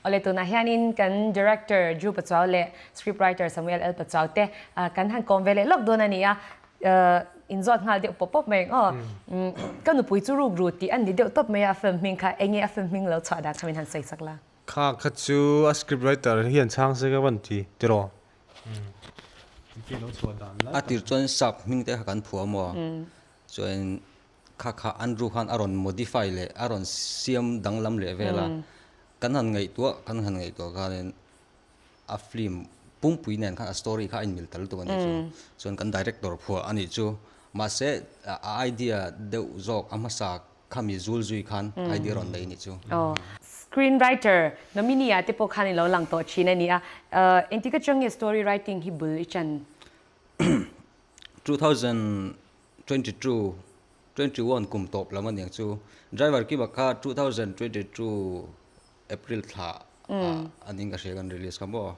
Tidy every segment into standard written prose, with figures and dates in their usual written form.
Awle tunah hianin kan director Drew Pachuau leh script writer Samuel L Pachuau te kan han kawm ve leh lawk dawn a ni a, inzawt nghal deuh pawp pawp mai ang aw. Ka nupui chu ruk ru tih a ni deuh tawp mai a, a film hming kha enge a film hming lo chhuah dan kha min han sawi chak la. Kha kha chu a script writer hian chhang se ka van ti tiraw? A tir chuan sap hming te kha kan phuah maw? Chuan kha kha Andrew khan a rawn modify leh a rawn siam danglam leh vel a, kan han ngaihtuah kan han ngaihtuah khanin a film pumpui nen khan a story kha a inmil ta lutuk a nih chu. Chuan kan director phuah a nih chu. Mahse a idea deuh zawk a hmasa khami zul zui khan idea rawn nei a nih chu. Screen writer nominee ah te pawh khan i lo lang tawh thin a ni a, engtik atang nge story writing hi bul i chan? 2022, 21 kum tawp lam aniang chu. Driver Kima kha 2022 April thla ah aning ka hria kan release kha maw.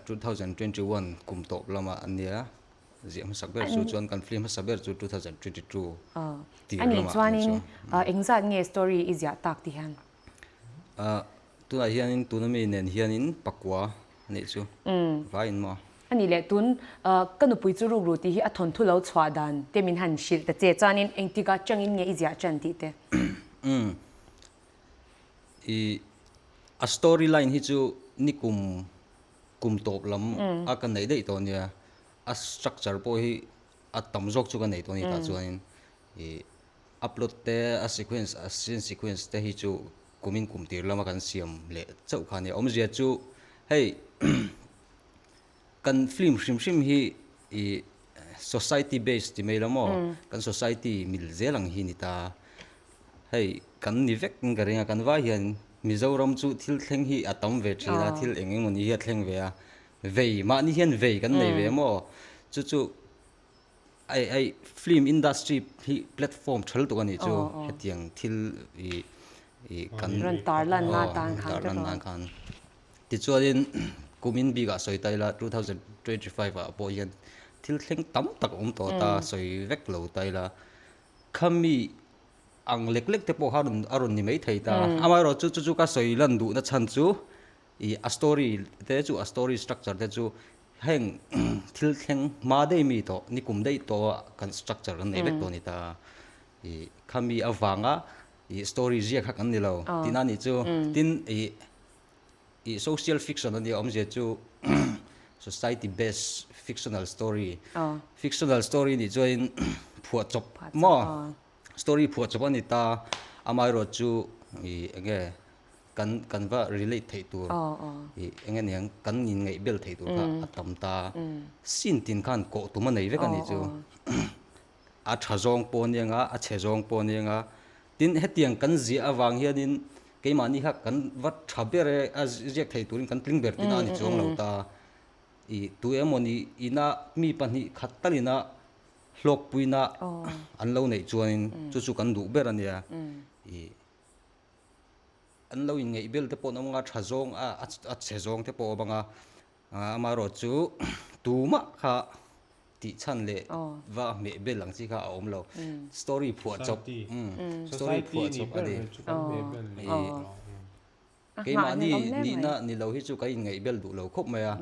2021 kum tawp lamah ania ziah hmasak ber chu chuan kan film hmasa ber chu 2022 tir Ani lamah ania chuanin chu. Engzat nge story i ziah tak ti hian? Tunah hianin tuna mi nen hianin pakua anih chu vaiin maw? A nih leh tun ka nupui chu rukru tih hi a thawnthu lo chhuah dan te min han hrilh ta che chuanin engtikah changin nge i ziah ṭan tih te? Umm. I a story line hi chu nikum kum tawp lam a ka neih daih tawh ania, a structure pawh hi a tam zawk chu ka nei tawh a ni tah chuanin i a plot te a sequence a scene sequence te hi chu kumin kum tir lama kan siam leh chauh kha ania awmzia chu hei Kan film hrim hrim hi i society based ti mai lo maw? Kan society mil zel ang hi ni ta. Hei kan ni vek in ka ring a, kan vai hian Mizoram chu thil thleng hi a tam ve thin a, thil eng emaw ni hi a thleng ve a, vei mahni hian vei kan nei ve maw? Chu chu hei hei film industry hi platform tha lutuk a nih chu hetiang thil i i kan Rawn tarlan nan khan tarlan nan khan. Tichuanin kumin bikah sawi ta ila 2025 ah pawh hian thil thleng tam tak a awm tawh ta sawi vek lo ta ila khami ang lek lek te pawh kha a rawn ni mai thei ta. Amaherawh chu chu chu ka sawi lan duhna chhan chu ih a story te chu a story structure te chu heng thil thleng hma daih mi tawh nikum daih tawh ah kan structure kan nei vek tawh a ni ta. Ih khami avanga ih story ziak kha kan ni lo tihna a nih chu. Tin ih Ih social fiction a nia awmzia chu society based fictional story. Fictional story nih chuanin phuahchawp maw story phuahchawp a ni ta amaherawh chu ih eng nge kan kan va relate theih tur ih eng nge niang kan inngaih bel theih tur kha a tam ta. Scene tin khan kawh tum a nei vek a nih chu. A tha zawng pawh a nia a chhe zawng pawh a nia. Tin, hetiang kan ziah avang hianin keimahni kha kan va tha ber e, a ziak thei turin kan tling ber tina a ni chuang lo ta. I tu emawni ina mi pahnih khat talina hlawkpuina an lo neih chuanin chu chu kan duh ber a nia. I an lo inngeih bel te pawh an awm anga, tha zawng a chhe zawng te pawh a awm anga, Amaherawh chu tumah kha tih chhan leh va hmeh bel ang chi kha a awm lo. Story phuah chawp, story phuah chawp a ni. Keimahni nihna ni lo hi chu ka inngaih bel duh lo khawp mai a,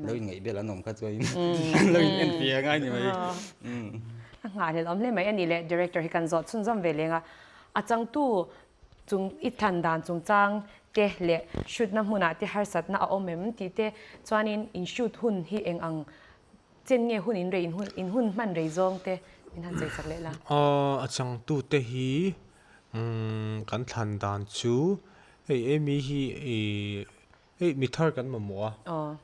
lo inngaih bel an awm kha chuan an lo in en ve a ngai ni mai. A nghahhlelh awm hle mai a ni le, director hi kan zawh chhunzawm ve leng a, a changtu Chung i than dan chungchang te leh shoot-na hmunah te harsatna a awm em tih te chuanin in shoot hun hi eng ang chen nge hun in rei in hun hman rei zawng te min han sawi chak leh la. Aw a changtute hi kan thlan dan chu hei Amy hi hei mi thar kan mamawh a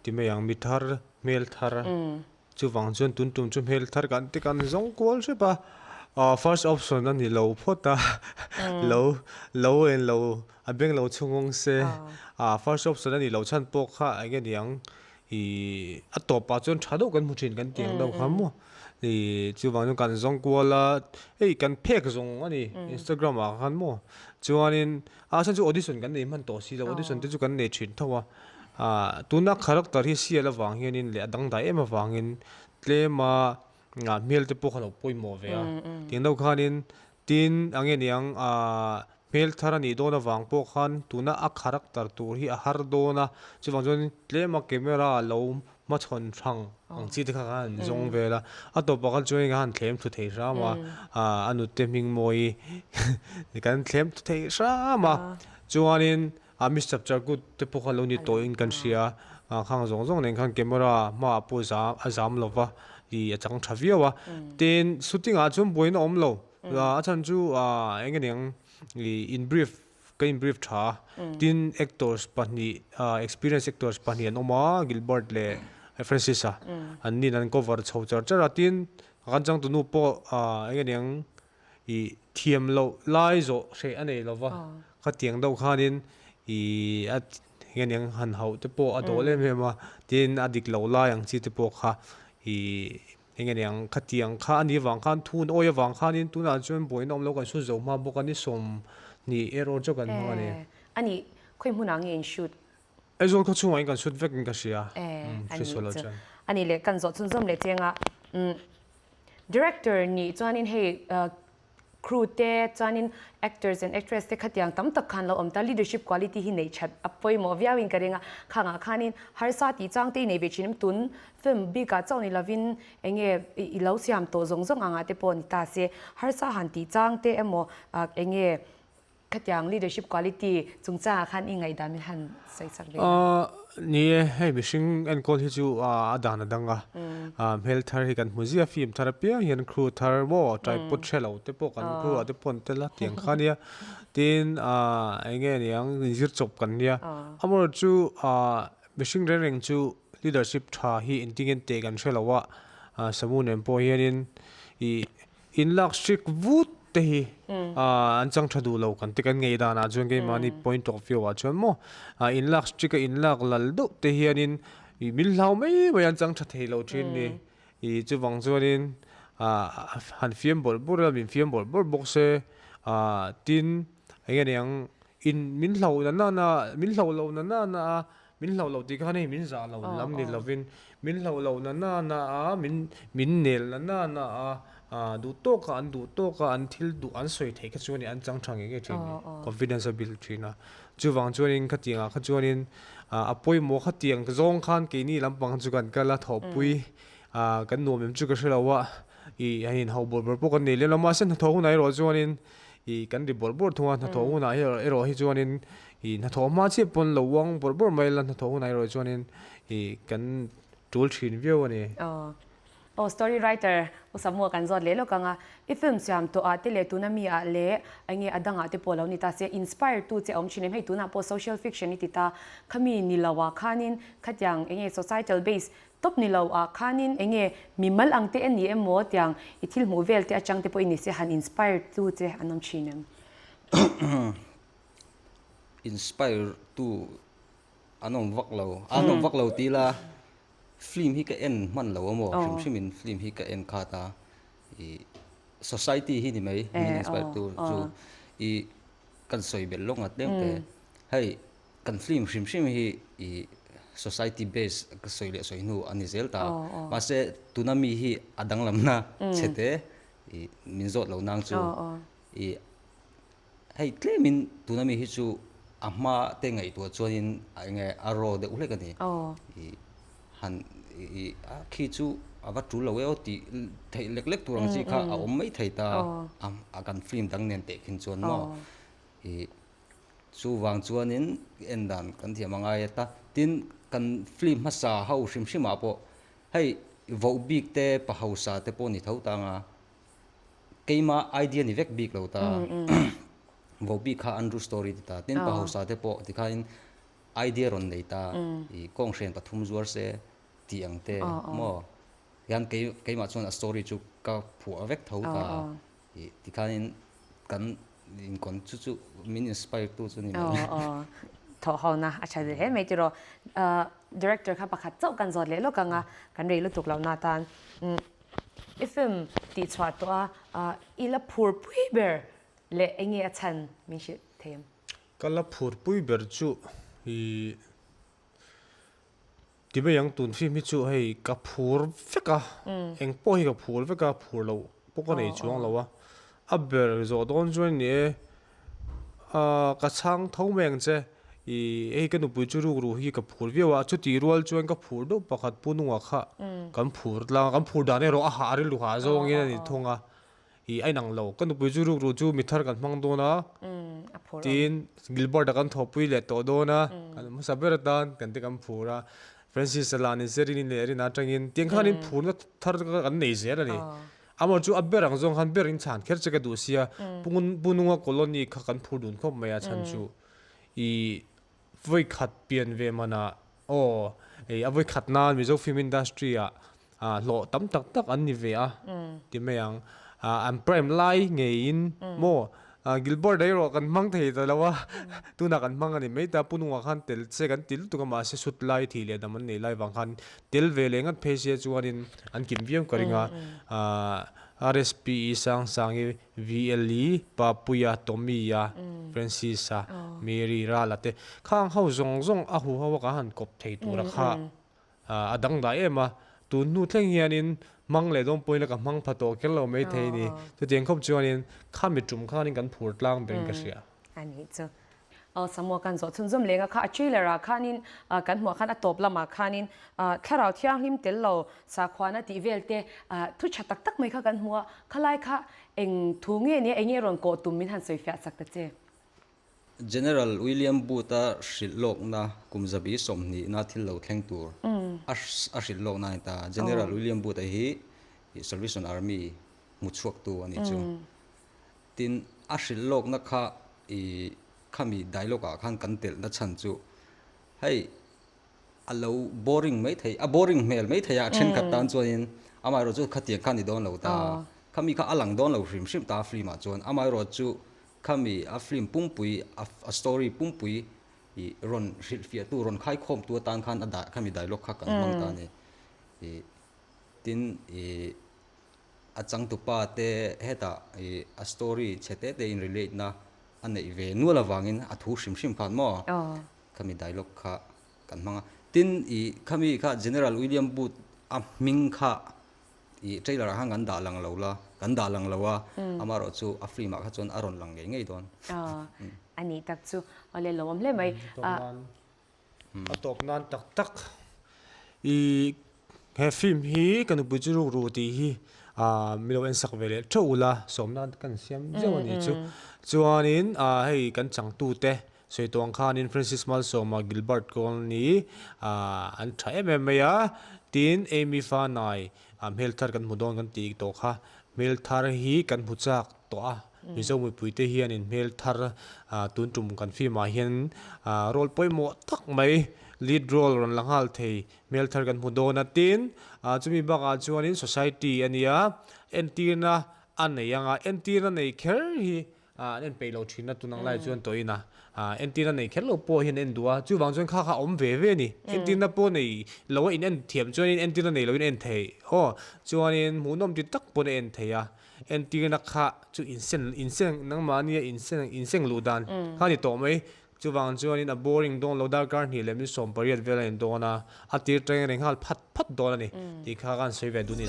ti mai ang mi thar hmel thar Chuvang chuan tun tum chu hmel thar kan ti kan zawng kual hrep a, ah first option a ni lo phawt a, lo lo en lo a beng lo chhungawng se, ah first option a ni loh chhan pawh kha eng nge niang ih a tawpah chuan tha deuh kan hmu thin kan tih ang deuh kha maw ih chuvang chuan kan zawng kual a, hei kan phek zawng a ni Instagram ah khan maw chuanin a chhan chu audition kan nei hman tawh si lo audition te chu kan nei thin tho a. Ah tuna character hi sial avang hianin leh a dangdai em avangin tlema hmel te pawh kha lo pawimawh ve a. Tiang deuh khanin tin ang nge niang ah Hmel thar a nih dawn avang pawh khan tuna a character tur hi a har dawn a, chuvang chuan tlema camera lo hmachhawn hrang ang chi te kha khan an zawng vel a, a tawpah khan chuan ka han thlem thlu thei hram a, a nute hming mawi kan thlem thlu thei hram a, chuanin a Mister Charkut te pawh kha lo ni tawhin kan hria a, khang zawng zawng nen khan camera hmaah pawh zam a zam lo va, ih a chang tha viau a, tin shooting ah chuan buaina a awm lo. A chhan chu eng nge niang ih in brief ka in brief tha a, tin actors pahnih experience actors pahnih an awm a Gilbert leh Francis a an nin an cover chho char char a, tin kan changtunu pawh eng nge niang ih thiam loh lai zawh hreh a nei lo va, khatiang deuh khanin ih a eng nge niang han hauh te pawh a dawl em em a, tin a dik loh lai ang chi te pawh kha ih. Eng nge niang, khatiang kha a nih avang khan thun awi avang khanin tunah chuan buaina awm lo kan shoot zo hma bawk a ni 20 erawh chu kan hmang a ni. Eh, a nih, khawi hmunah nge in shoot? Aizawl khaw chhungah in kan shoot vek in ka hria, Eh, a hre sual nih lo chu. chuan. A nih leh kan zawh chhunzawm leh chiang a, umm director nih chuanin hei Crew te chuanin actors and actress te khatiang tam tak khan lo awm ta, leadership quality hi neih that a pawimawh viauin ka ring a, khangah khanin harsa tih chang te i nei ve thin em tun film bikah chauh ni lovin enge i lo siam tawh zawng zawng angah te pawh ni ta se, harsa han tih chang te emaw enge Khatiang leadership quality chungchangah khan i ngaihdan min han sawi chak ve a. Ni e, hei mihring enkawl hi chu a dan a dang a, hmel thar hi kan hmu zia, film thar apiang hian crew thar maw tripod hre lo te pawh kan crew ah te pawh an tel a tiang kha nia, tin eng nge niang inzir chawp kan nia, amaherawhchu chu mihring reng reng chu leadership tha hi engtin nge teh kan hre lo a, Samu nen pawh hianin ih In lak hrik vut te hi an chang tha duh lo kan ti kan ngei danah chuan keimahni point of view ah chuan maw in lak hrik a in lak lal deuh te hianin ih min hlau mai mai an chang tha thei lo thin ni ih chuvang chuanin han fiam bawrh bawrh a min fiam bawrh bawrh bawk se tin eng nge niang in min hlau na nana min hlau lo na nana a Min hlauh loh tih khan hei min zah lo lam ni lovin min hlauh loh na na na a, min min nel na na na a, duh tawk a an duh tawk a an thil duh an sawi theih kha chu ani an chang tha ngei ngei thin ni, confidence a build thin a. Chuvang chuanin khatiangah kha chuanin a pawimawh khatiang zawng khan keini lampang chu kan kal a thawhpui kan nuam em chu ka hre lo a, ih han inhauh bawrh bawrh pawh kan nei lem lo mahse hnathawh hunah erawh chuanin ih kan ri bawrh bawrh thung a, hnathawh hunah hi erawh hi chuanin ih hnathawh hma chiah pawn lo uang bawrh bawrh mai ila hnathawh hunah erawh chuanin ih kan tul thin viau a ni. Aw. Aw story writer U Samuel kan zawt leh lawk ang a, i film siam tawh ah te leh tuna mi ah leh enge a dangah te pawh lo ni ta se inspire tu che a awm thin em hei tunah pawh social fiction i ti ta khami ni lo ah khanin khatiang enge societal base Top ni lo ah khanin enge mimal ang te ani emaw tiang i thil hmuh vel te atang te pawh i ni se han inspire tu che an awm thin em? Inspire tu an awm vak lo, an awm vak lo ti ila film hi ka en hman lo amaw hrim hrim in film hi ka en khat a i society hi ni mai min inspire tu chu i kan sawi belh lawk ngat lem te hei Kan film hrim hrim hi i society base ka sawi leh sawi hnu a ni zel ta. Mahse tuna mi hi a danglamna chhe te i min zawt lo nang chu i hei tlemin tuna mi hi chu a hma te ngaihtuah chuanin a enge a raw deuh hlek a ni. I han i a khi chu a va tul lo e aw tih theih lek lek tur ang chi kha a awm mai thei ta a kan film dang nen teh khin chuan maw i Chuvang chuanin en dan kan thiam a ngai ta. Tin, kan film hmasa ho hrim hrimah pawh hei voh bik te pa hausa te pawh ni tho ta anga keima idea ni vek bik lo ta. Voh bik kha Andrew story ti ta. Tin, pa hausa te pawh tikhain idea rawn nei ta. I kawnghren pathum zuar se tih ang te maw. Hian keimah chuan a story chu ka phuah vek tho ta. Ih tikhanin kan inkawn chu chu min inspire tu chu ni mai. Aw aw thawh ho na a tha hle mai tiraw. Director kha pakhat chauh kan zawt leh lawk ang a, kan rei lutuk lo na tan. I film tih chhuah tawh a i la phur pui ber leh eng nge a chhan min hrilh thei em? Ka la phur pui ber chu ih Ti mai ang tun film hi chu hei ka phur vek a, eng pawh hi ka phur vek a, phur loh pawh ka nei chuang lo a, a ber zawh dawn chuan ni e, Ka chhang tho mai ang che. I hei ka nupui chu ruk ruh hi ka phur viau a, chuti rual chuan ka phur deuh pakhat pu nungah kha kan phur tlang a, kan phur dan erawh a hah rilru hah zawngin a ni thung a. I a inang lo, ka nupui chu ruk ruh chu mi thar kan hmang dawn a, tin Gilbert-a kan thawhpui leh tawh dawn a, kan hmasa ber atan kan te kan phur a, Francis-a lah ni se Rini leh Rina atangin tiang khanin phurna thar kan nei zel a ni. Amah chu a ber ang zawng khan ber in chhan kher che ka duh sia, Pu Nunga colony kha kan phur dun khawp mai a chhan chu i vawi khat pian ve manah aw ei a vawi khat nan Mizo film industry ah hlawh tam tak tak an ni ve a ti mai ang. An prime lai ngeiin maw Gilbert erawh kan hmang thei ta lo a, tunah kan hmang a ni mai ta, Pu Nunga khan tel che kan ti lutuk a mahse sut lai thih leh dam an nei lai vang khan tel ve leh ngat phei sia chuanin an kim viau ka ring a, RSPE Sangsangi, VLE, Papuia, Tommy-a, Francis-a, Mary, Rala te khang ho zawng zawng a huho a kan han kawp thei tura kha A dangdai em a, tun hnu thleng hianin hmang leh dawn pawhin ka hmang pha tawh kher lo maithei a ni. Chutiang khawp chuanin khami tum khanin kan phur tlang berin ka hria. A nih chu. Aw Samuel kan zawh chhunzawm leng a kha a trailer ah khanin kan hmuh ah khan a tawp lamah khanin thlarau thianghlim tel lo sakhuana tih vel te thu tha tak tak mai kha kan hmu a, khalai kha eng thu nge nia eng nge rawn kawh tum min han sawi fiah chak ta che. General William Booth-a hrilh lawkna kum zabi sawmhnihna thil lo thleng tur a hrilh lawkna a ni ta. General William Booth-a hi Salvation Army hmu chhuaktu a nih chu. Tin, a hrilh lawkna kha i khami dialogue ah khan kan telhna chhan chu hei a lo boring mai thei, a boring hmel mai thei a thenkhat tan chuanin amaherawhchu khatiang kha a ni dawn lo ta. Khami kha a lang dawn lo hrim hrim ta film ah chuan amaherawhchu Khami a film pumpui a story pumpui i rawn hrilhfiahtu rawn khaikhawmtu atan khan a dah khami dialogue kha kan hmang ta a ni. I tin i a changtupa te hetah i a story chhe te te in relate na a neih ve nual avangin a thu hrim hrim khan maw khami dialogue kha kan hmang a. Tin i khami kha General William Booth a hming kha I trailer ah khan kan dah lang lo la, kan dah lang lo a, amaherawh chu a film ah kha chuan a rawn lang ngei ngei dawn. A nih tak chu, awle lo awm hle mai. A tawp nan tak tak i he film hi ka nupui chu ruk ru tih hi mi lo en sak ve leh theuh ula sawm nan kan siam zeuh a nih chu. Chuanin hei kan changtute Sawi tawh ang khanin Francis Malsawma, Gilbert Colney an tha em em mai a, tin Amy Fanai hmel thar kan hmu dawn kan tih tawh kha, hmel thar hi kan hmu chak tawh a, Mizo mipuite hianin hmel thar tun tum kan film ah hian role pawimawh tak mai lead role rawn la nghal thei hmel thar kan hmu dawn a, tin chumi bakah chuanin society a nia entirna a nei ang a, entirna nei kher hi an en peih lo thin a tun ang lai chuan tawhin a entirna nei kher lo pawh hian en duh a chuvang chuan kha kha a awm ve ve a ni entirna pawh nei lo a in en thiam chuanin entirna nei loin en thei aw chuanin hmuhnawm ti tak pawn a en thei a entirna kha chu insen insen nangmahnia insen inseng luh dan kha a ni tawh mai Chuvang chuanin a boring dawn lo darkar hnih leh min 80 vel a in dawn a, a tir teng reng nghal phat phat dawn a ni tih kha kan sawi ve duh ni.